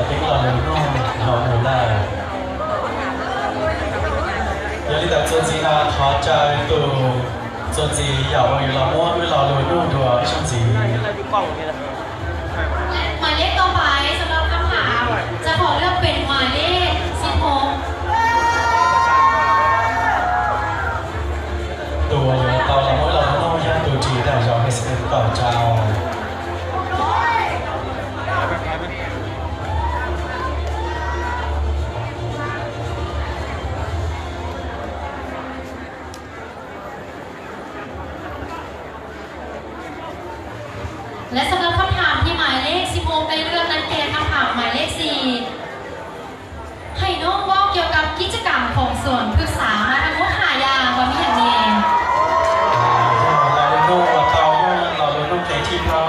Teng lo lu nu, lo lu la. Yo li ta tsuan zi na, thor cai tu tsuan zi, ya wang yu lo mo, yu lo lu nu, dua, yu shang zi. ແລະ ໝາຍເລກຕໍ່ໄປສຳລັບຄຳຖາມ ຈະຂໍເລືອກເປັນໝາຍເລກສິບຫົກ. Dua, yu lo tau lo mo, yu lo lu nu, ya tu ji da, yo he se tau jao. ແລະ ສຳລັບຄຳຖາມທີ່ໝາຍເລກສິບຫົກໄດ້ເລືອກນັ້ນແກ່ຄຳຖາມໝາຍເລກສີ່ ໃຫ້ນ້ອງເວົ້າກ່ຽວກັບກິດຈະກຳຂອງສວນພຶກສາມາທັງໝົດຫ້າຢ່າງວ່າມີຫຍັງແດ່. ລາວເລໂນວ່າເຕົາ ລາວເລໂນເຄທີບເຮົາ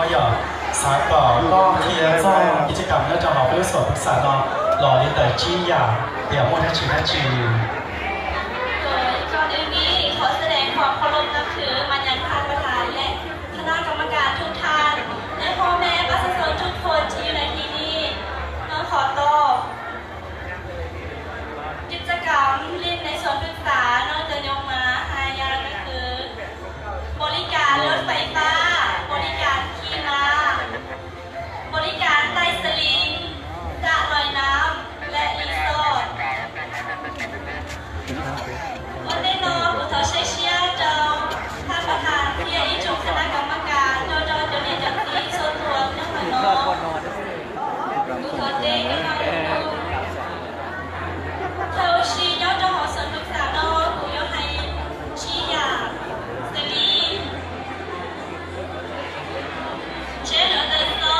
ສາກອນກໍທີ່ຈະສ້າງກິດຈະກຳ ແລະ ຈະເອົາໄປສວນພຶກສາເນາະ ລອລີແຕ່ຈີ່ຢ່າ ຕຽມໝົດໃຫ້ຈີ່ໃຫ້ຈີ່. ໂດຍ ກ່ອນອື່ນນີ້ ຂໍສະແດງຄວາມເຄົາລົບນັບຖືມາຍັງທ່ານປະທານ ແລະ ຄະນະກຳມະການທຸກທ່ານ ແລະ ພໍ່ແມ່ປະຊາຊົນທຸກຄົນທີ່ຢູ່ໃນທີ່ນີ້. ນ້ອງຂໍຕອບ ກິດຈະກຳຫຼິ້ນໃນສວນພຶກສາ ນ້ອງຈະຍົກມາຫ້າຢ່າງກໍຄື ບໍລິການລົດໄຟຟ້າ, ບໍລິການຂີ່ມ້າ, ບໍລິການໄຕ່ສະລິງ, ສະລອຍນ້ຳ ແລະ ຣີສອດ. ວັນນີ້ເນາະ ພວກເຮົາໃຊ້ເຊຍເຈົ້າ ທ່ານປະທານ ເພຍອີຈົງ ຄະນະກຳມະການ ໂດຍ ໂດຍ ໂດຍ ໂດຍ ສ່ວນຕົວເນາະ ພວກເຮົາເຕະກັນມາ ເຮົາຊີ້ຍອດເຈົ້າຂອງສວນພຶກສາເນາະ ຜູ້ຢາກໃຫ້ຊີ້ຢາສະລີ ເຊນເດີ ເຕີນໂຕ ອ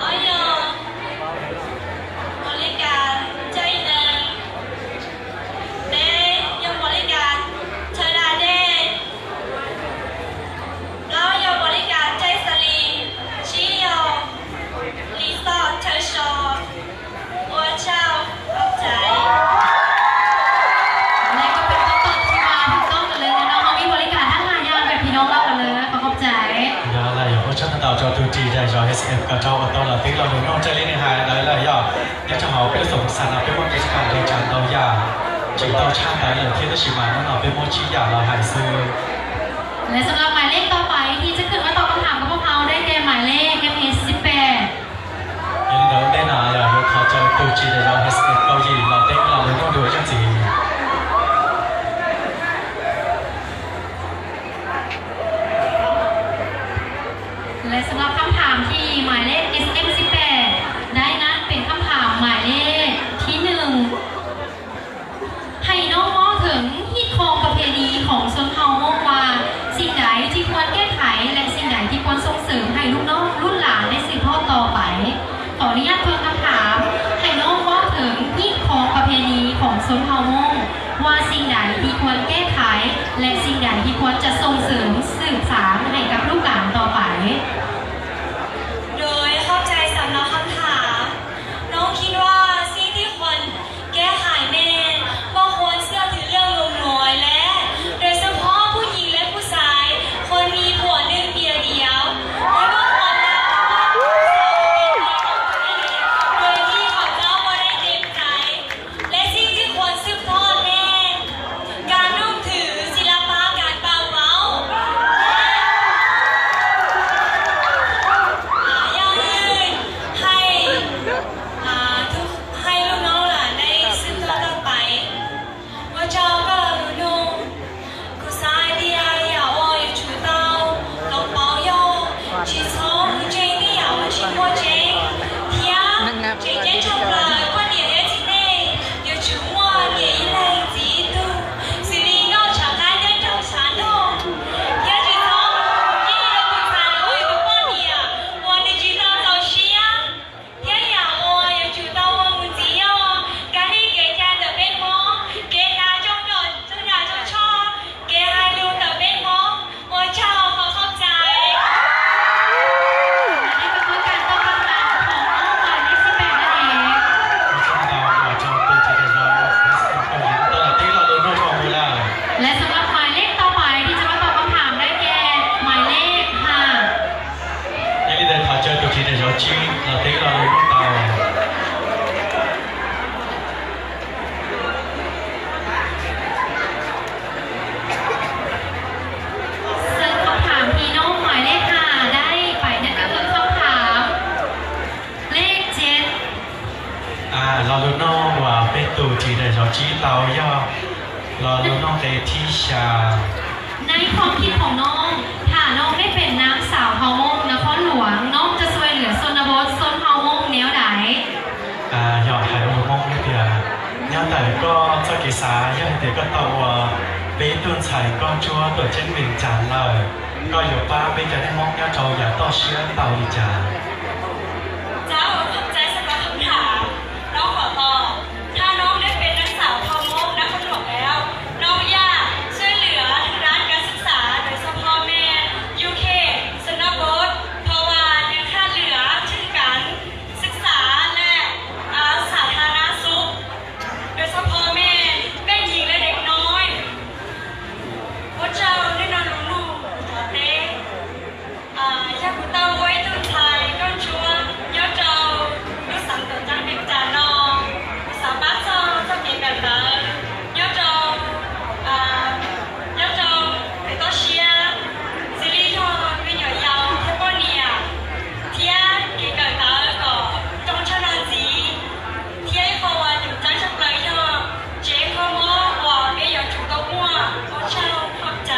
ອຍ ບໍລິການ ເຈົ້າອີກໜຶ່ງ ເດ ຍັງບໍລິການ ເທີດາເດ ລາວຍັງບໍລິການ ໄຈສະລີ ຊີຢອ ຣີສອດ ເທີຊອ ໂອເຈົ້າ ຂອບໃຈ. ແລະ ກໍເປັນຄຳຕອບທີ່ວ່າຖືກຕ້ອງກັນເລີຍເນາະ ເຮົາມີບໍລິການທັງຫ້າຢ່າງແບບທີ່ນ້ອງເວົ້າກັນເລີຍ ຂໍຂອບໃຈ. ຍາລາຍໂອເຈົ້າ ນາຕາວ ຈອຕູຈີ ໄດຈອ ເອສເອຟ ກະເຈົ້າ ອະຕອ ລາຕິ ລາດູ ນ້ອງ ໄຈລີ ໃນຫາຍ ໄດລາຍຢາ ຍາຈະເຮົາເປັນສົງສານ ເອົາໄປໝົດກິດຈະກຳ ໄດຈານເຕົ້າຢາ ຈິງເຕົ້າຊານ ໄດເລີ ເທດຊິມາ ນ້ອງເອົາໄປໝົດຊີຢາ ລາວຫາຍຊື່. ແລະ ສຳລັບໝາຍເລກຕໍ່ໄປທີ່ຈະຂຶ້ນມາຕອບຄຳຖາມກັບພວກເຮົາໄດ້ແກ່ໝາຍເລກ ເອັມເອ ສິບແປດ. ຍິນດີເດີນາ ຢາກຂໍເຊີນຕູຈີ ໄດຈອ ເອສເອຟ ເກົາຫຼີ ລາວເຕັກ ລາວເລໂນ ດ້ວຍຈັງຊີ້. ແລະ ສຳລັບຄຳຖາມທີ່ໝາຍເລກ ເອສເອັມ ສິບແປດ ໄດ້ນັ້ນເປັນຄຳຖາມໝາຍເລກທີໜຶ່ງ ໃຫ້ນ້ອງເວົ້າເຖິງຮີດຄອງປະເພນີຂອງຊົນເຜົ່າມົ້ງວ່າ ສິ່ງໃດທີ່ຄວນແກ້ໄຂ ແລະ ສິ່ງໃດທີ່ຄວນສົ່ງເສີມໃຫ້ລູກນ້ອງລຸ້ນຫຼານໄດ້ສືບທອດຕໍ່ໄປ. ຂໍອະນຸຍາດທວນຄຳຖາມ ໃຫ້ນ້ອງເວົ້າເຖິງຮີດຄອງປະເພນີຂອງຊົນເຜົ່າມົ້ງ ວ່າສິ່ງໃດທີ່ຄວນແກ້ໄຂ ແລະ ສິ່ງໃດທີ່ຄວນຈະສົ່ງເສີມສືບສານໃຫ້ກັບລູກຫຼານຕໍ່ໄປ. ໂດຍ ຂອບໃຈສຳລັບຄຳຖາມ. ນ້ອງຄິດວ່າສິ່ງທີ່ຄວນແກ້ໄຂແມ່ນບໍ່ຄວນເຊື່ອຖືເລື່ອງງົມງວາຍ ແລະ ໂດຍສະເພາະຜູ້ຍິງ ແລະ ຜູ້ຊາຍຄວນມີຜົວໜຶ່ງເມຍດຽວ ແລະ ບໍ່ຄວນລັກລອບຜູ້ສາວເປັນເມຍຂອງຕົນເອງ ໂດຍທີ່ເຂົາເຈົ້າບໍ່ໄດ້ເຕັມໃຈ. ແລະ ສິ່ງທີ່ຄວນສືບທອດແມ່ນການນັບຖືສິລະປະການປາກເວົ້າ ແລະ ອາ ຢ່າງອື່ນ ໃຫ້ ອາ ທຸກ ໃຫ້ລູກນ້ອງຫຼານໄດ້ສືບທອດຕໍ່ໄປ. ພະເຈົ້າກະລຸນາ Kusadia ya wa yu chu tao, long pao yo, chi so mu jeng ni ya wa chi mo jeng, tia, jeng jeng chong la, kwa ni ya chi ne, yu chu mo ni yi lai zi tu, si li ngao cha kai de chong san dong, tia chi so mu jeng ni ya wa yu kwa ni ya, wa ni chi tao zao shia. ເພຍຢາກໂອ ອາຍຸຈູເຕົ້າວ່າໝູຈີເອົາ ການທີ່ເກຈານເຕີເປັນໝໍ ເກນາຈົ່ງດອນ ຈູນາຈົ່ງຊອ ເກໄຮລູເຕີເປັນໝໍ ໂອເຈົ້າ ຂໍຂອບໃຈ. ອັນນີ້ກໍຄືການຕອບຄຳຖາມຂອງນ້ອງໝາຍເລກສິບແປດນັ້ນເອງ. ແລະ ສຳລັບໝາຍເລກຕໍ່ໄປທີ່ຈະມາຕອບຄຳຖາມໄດ້ແກ່ໝາຍເລກຫ້າ. ຍາລີເດີນທາງເຈີໂຕທີເດຊອນຈີ ລາລູກນ້ອງວ່າເປັນຕູທີ່ໄດ້ເຈົ້າຈີເຕົາຍອດ ລາລູກນ້ອງເຕທິຊາ. ໃນຄວາມຄິດຂອງນ້ອງ, ຖ້ານ້ອງໄດ້ເປັນນາງສາວເຜົ່າມົ້ງນະຄອນຫຼວງ, ນ້ອງຈະຊ່ວຍເຫຼືອຊົນນະບົດຊົນເຜົ່າມົ້ງແນວໃດ? ອາ ຢາກໃຫ້ລູກມົ້ງເດຍ ຍາມໃດກໍເຈົ້າກິສາ ຍາມໃດກໍເຕົ້າວ່າເປຕຸນໄຊກ່ອນຈົວຕົວເຈັນວຽງຈັນເລີຍ ກໍຢູ່ປ້າເປັນຈະໄດ້ມົ້ງຍາເຈົ້າຢາກຕໍ່ເຊື່ອເຕົາດີຈາ. ເຈົ້າ ຂອບໃຈສຳລັບຄຳຖາມ. ນ້ອງຂໍຕອບ, ຖ້ານ້ອງໄດ້ເປັນນາງສາວເຜົ່າມົ້ງນະຄອນຫຼວງແລ້ວ, ນ້ອງຢາກຊ່ວຍເຫຼືອທາງດ້ານການສຶກສາ ໂດຍສະເພາະແມ່ນຢູ່ເຂດຊົນນະບົດ, ເພາະວ່າຍັງຂາດເຫຼືອເຖິງການສຶກສາ ແລະ ອາ ສາທາລະນະສຸກ, ໂດຍສະເພາະແມ່ນເດັກຍິງ ແລະ ເດັກນ້ອຍ. ພວກເຈົ້າໄດ້ນອນລຸງລູກເຕ ອາ ຢາກຜູ້ເຕົ້າໄວ້ຕຸນຊາຍກ່ອນຊ່ວງ ຍອດເຈົ້າ ລູກສັງຕົວຈັງເປັນຈານອງ ສາມາດເຈົ້າ ເຈົ້າເກກັນໄດ້ ຍອດເຈົ້າ ອາ ຍອດເຈົ້າ ເປໂຕເຊຍ ຊິລິທອນ ວິນຍອນເຍົາ ເທໂປເນຍ ເທຍເກກັນໄດ້ກໍ ຕົງຊະນອນຈີ ເທຍຂໍວ່າ ໂຕຈັງຊັບເລີຍທອດ ເຈຂໍມອບວ່າ ເບຍອນຈູໂຕມົວ ໂອເຈົ້າ ຂອບໃຈ.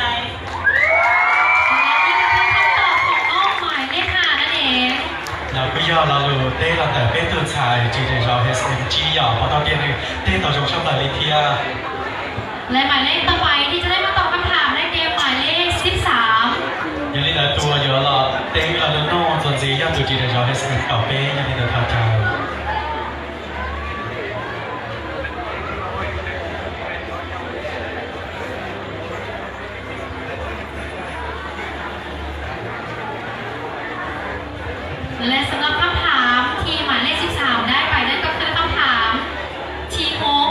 ແລະ ນີ້ກໍຄືຄຳຕອບຂອງນ້ອງໝາຍເລກຫ້ານັ້ນເອງ. ລາວກໍຢາກລາລູເຕລາແຕ່ເປັນຕົ້ນຊາຍ ຈີເດຊາວເອສເອັມຈີ ຢາກພໍຕ້ອງເຕນເຕຕໍ່ຊົງຊອບຫຼາຍເລເທຍ. ແລະ ໝາຍເລກຕໍ່ໄປທີ່ຈະໄດ້ມາຕອບຄຳຖາມໃນເກມໝາຍເລກສິບສາມ ຍາລີດາຕົວ ຍາລາເຕລາລູໂນ ໂຊນຊີ ຍາຕູຈີເດຊາວເອສເອັມ ເປົ່າເປ້ ຍາລີດາທາຈາ. ແລະ ສຳລັບຄຳຖາມທີ່ໝາຍເລກສິບສາມໄດ້ໄປນັ້ນກໍຄືຄຳຖາມທີຫົກ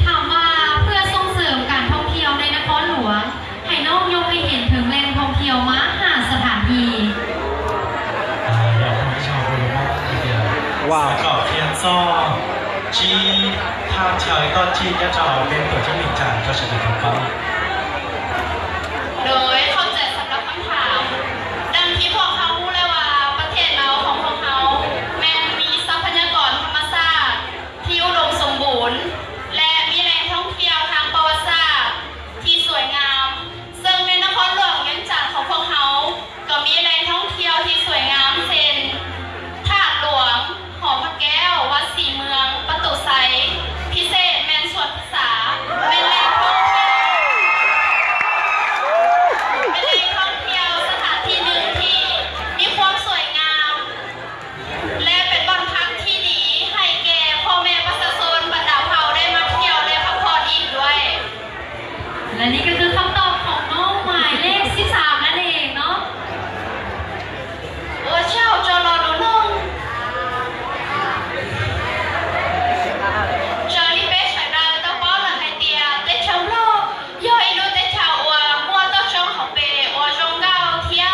ຖາມວ່າເພື່ອສົ່ງເສີມການທ່ອງທ່ຽວໃນນະຄອນຫຼວງ ໃຫ້ນ້ອງຍົກໃຫ້ເຫັນເຖິງແຫຼ່ງທ່ອງທ່ຽວມາຫ້າສະຖານທີ່. ອາ ຢາກໃຫ້ຊາວໂດເຣມອນເດຍ ວ້າວ ສະເກົາທຽນຊອ ຈີ ຖ້າເຈົ້າຕ້ອງຈີ ຈະເຈົ້າເປັນຕົວຈະມີຈານ ເຈົ້າຊິໄດ້ເປັນເຈົ້າ. ໂດຍ ຂອບໃຈສຳລັບຄຳຖາມ. ດັ່ງທີ່ພວກເຮົາຮູ້ແລ້ວວ່າ ປະເທດລາວຂອງພວກເຮົາແມ່ນມີຊັບພະຍາກອນທຳມະຊາດທີ່ອຸດົມສົມບູນ ແລະ ມີແຫຼ່ງທ່ອງທ່ຽວທາງປະຫວັດສາດທີ່ສວຍງາມ. ເຊິ່ງໃນນະຄອນຫຼວງວຽງຈັນຂອງພວກເຮົາ ກໍມີແຫຼ່ງທ່ອງທ່ຽວທີ່ສວຍງາມ ເຊັ່ນ ທາດຫຼວງ, ຫໍພະແກ້ວ, ວັດສີເມືອງ, ປະຕູໄຊ, ພິເສດແມ່ນສວນພຶກສາ, ແມ່ນແຫຼ່ງທ່ອງທ່ຽວ ແມ່ນແຫຼ່ງທ່ອງທ່ຽວສະຖານທີ່ໜຶ່ງທີ່ມີຄວາມສວຍງາມ ແລະ ເປັນບ່ອນພັກທີ່ດີໃຫ້ແກ່ພໍ່ແມ່ປະຊາຊົນບັນດາເຜົ່າໄດ້ມາທ່ຽວ ແລະ ພັກຜ່ອນອີກດ້ວຍ. ແລະ ນີ້ກໍຄືຄຳຕອບຂອງນ້ອງໝາຍເລກສິບສາມນັ້ນເອງເນາະ. ໂອເຈົ້າ ເຈົ້າລໍດູໜຶ່ງ ເຈົ້າລີເປຊາດາເຕົ້າປ້າລະໄຮເຕຍ ເຕຊຳໂລ ຍໍອີນູເຕຊາອວ ມົວເຕົ້າຈອງເຂົາເປ ອວຈອງກາວທຽ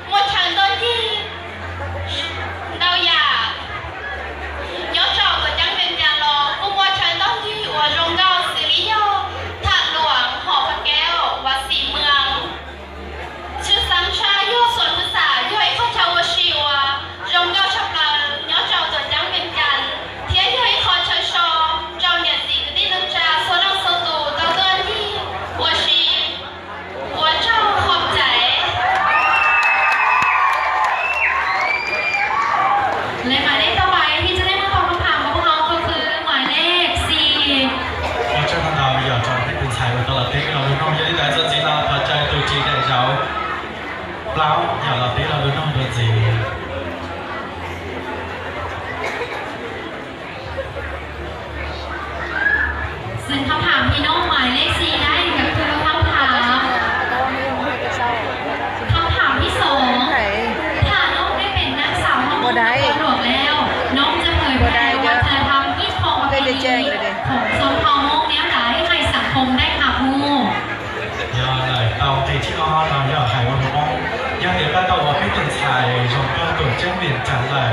ມົວເຊີນຕົ້ນຢີ ເຕົ້າຢາ ຍໍເຈົ້າຕົວຈັ່ງເປັນຈານລອ ກຸມວນເຊີນຕ້ອງດີ ອວຈອງກາວສິລິຍໍ ທາດຫຼວງ ຫໍພະແກ້ວ ວັດສີເມືອງ ຊືຊາງຊາ ຢູ່ສວນພຶກສາ ຢູ່ໃຫ້ເຂົາເຈົ້າວະຊີວະ ຈອງກາວຊະເປີ ຍໍເຈົ້າຕົວຈັ່ງເປັນຈານ ທຽດຢູ່ໃຫ້ເຂົາເຈົ້າຊໍ ເຈົ້າເນຍສີກະຕິນຳຈາ ໂຊນັງໂຊຕູ ເຕົ້າເຕີນດີ ວະຊີ ໂອເຈົ້າ ຂອບໃຈ. ແລະ ໝາຍເລກຕໍ່ໄປທີ່ຈະໄດ້ມາຕອບຄຳຖາມຂອງພວກເຮົາກໍຄືໝາຍເລກສີ່ ໂອເຈົ້າ ທາງດາວ ຢາກຈະເປັນຜູ້ຊາຍຕະຫຼອດເຕັກ ເຮົານ້ອງຢາກໄດ້ໃຈສົນສີລາ ພາໃຈຕູຈີໄດ້ເຈົ້າ ເປົ່າ ຢາກລາເຕັກ ເຮົານ້ອງໂດນສີ. ເຊິ່ງຄຳຖາມທີ່ນ້ອງໝາຍເລກສີ່ໄດ້ກໍຄືຄຳຖາມ ຄຳຖາມທີສອງ ຖ້ານ້ອງໄດ້ເປັນນາງສາວເຜົ່າມົ້ງນະຄອນຫຼວງແລ້ວ ນ້ອງຈະເຜີຍແຜ່ວັດທະນະທຳ ຮີດຄອງປະເພນີຂອງຊົນເຜົ່າມົ້ງແນວໃດໃຫ້ສັງຄົມໄດ້ຮັບຮູ້? ຢາກໄດ້ເຕົ້າເຕທີ່ອອນ ຢາກໃຫ້ວັດທະນະທຳ ຢາກເຫັນການເຕົ້າວ່າເປັນຕົ້ນຊາຍ ຊົນເຜົ່າຕົວເຈັນວຽງຈັນໄດ້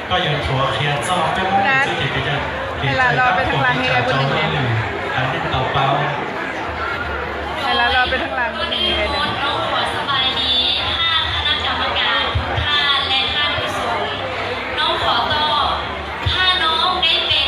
ກໍຍອນຜົວເຄຍຊອບເປັນມົ້ງ ໃຫ້ລະລໍໄປທາງຫຼັງນີ້ແຫຼະ ເຈົ້າເລີຍ ອັນນີ້ເຕົ້າເປົ້າ ໃຫ້ລະລໍໄປທາງຫຼັງນີ້ແຫຼະ. ນ້ອງຂໍສະບາຍດີທ່ານຄະນະກຳມະການທຸກທ່ານ ແລະ ທ່ານຜູ້ຊົມ. ນ້ອງຂໍຕອບ ຖ້ານ້ອງໄດ້ເປັນ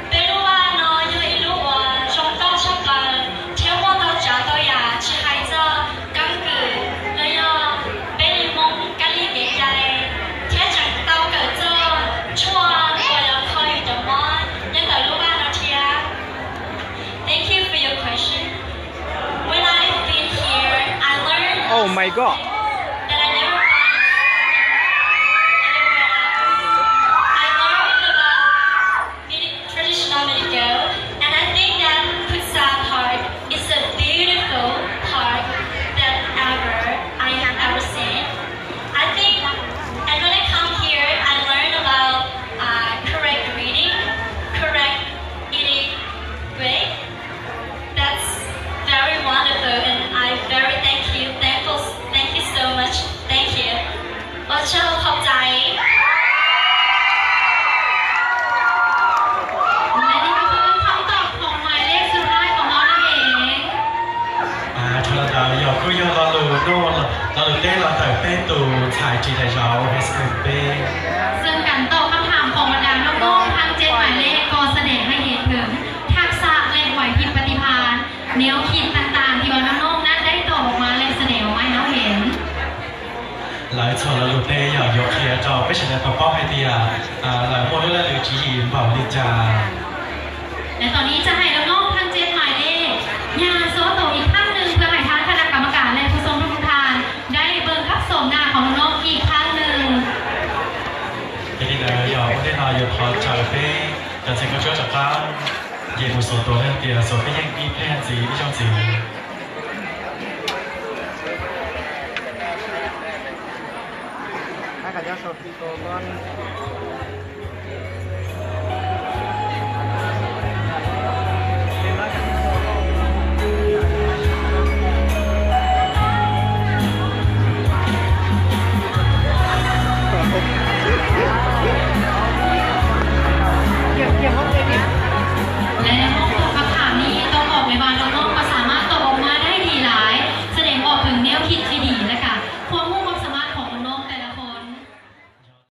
Peb lub vaj no yog ib lub uas zoo nkauj tshaj plaws, thiab muaj ntau tsav ntau yam tsis hais txog keeb kwm los yog peb li Hmoob kab li kev cai, thiab tseem tau kawm txog tshuaj uas yuav kho yus cov mob nyob ntawm lub vaj no thiab. Thank you for your question. When I've been here, I learned Oh my God. that I never found anywhere else. I learned about Midi-, traditional Midigayl, and I think that Phutsa Park is a beautiful park that ever I have ever seen. I think, and when I come here, I learn about, uh, correct reading, correct eating way. That's very wonderful, and I very thank you, thankful, thank you so much, thank you. ຂໍຂອບໃຈ. ແລະນີ້ກໍຄືຄຳຕອບຂອງໝາຍເລກສຸດທ້າຍຂອງເຮົານັ້ນເອງ. ອ່າ ທາງດ້ານຍອດ ຄືຍອດລາລູໂນ ລາລູເຕ້ ລາວເຕີເຕ້ຕູ ຖ່າຍທີ່ໄດ້ເຈົ້າ ເຮັດສະເປັນເປ້ ເຊິ່ງການຕອບຄຳຖາມຂອງບັນດານ້ອງໆທັງເຈັດໝາຍເລກ ກໍສະແດງໃຫ້ເຫັນເຖິງທັກສະ ແລະ ໄຫວພິບປະຕິພານ ແນວຄິດຕ່າງໆ ທີ່ວ່ານ້ອງໆນັ້ນໄດ້ຕອບອອກມາ ແລະ ສະແດງອອກມາໃຫ້ເຮົາເຫັນ. Lawv txog lawv lub teb yog yuav qhia rau peb sawv daws tau paub hais tias lawv muaj lub laj lim tsis yim npaum li cas. ແລະຕອນນີ້ຈະໃຫ້ນ້ອງໆທັງເຈັດໝາຍເລກ ຍ່າງໂຊໂຕອີກຄັ້ງໜຶ່ງ ເພື່ອໃຫ້ທາງຄະນະກຳມະການ ແລະ ຜູ້ຊົມທຸກໆທ່ານ ໄດ້ເບິ່ງກັບໂສມໜ້າຂອງນ້ອງໆອີກຄັ້ງໜຶ່ງ. Thế thì là bây giờ có thể là Yuan Thon chào phép, chào xin các chú chào các. Về một số tổ lên thì số phép nhanh ít phép gì, ít trong gì. Ai cả cho số thì tổ con.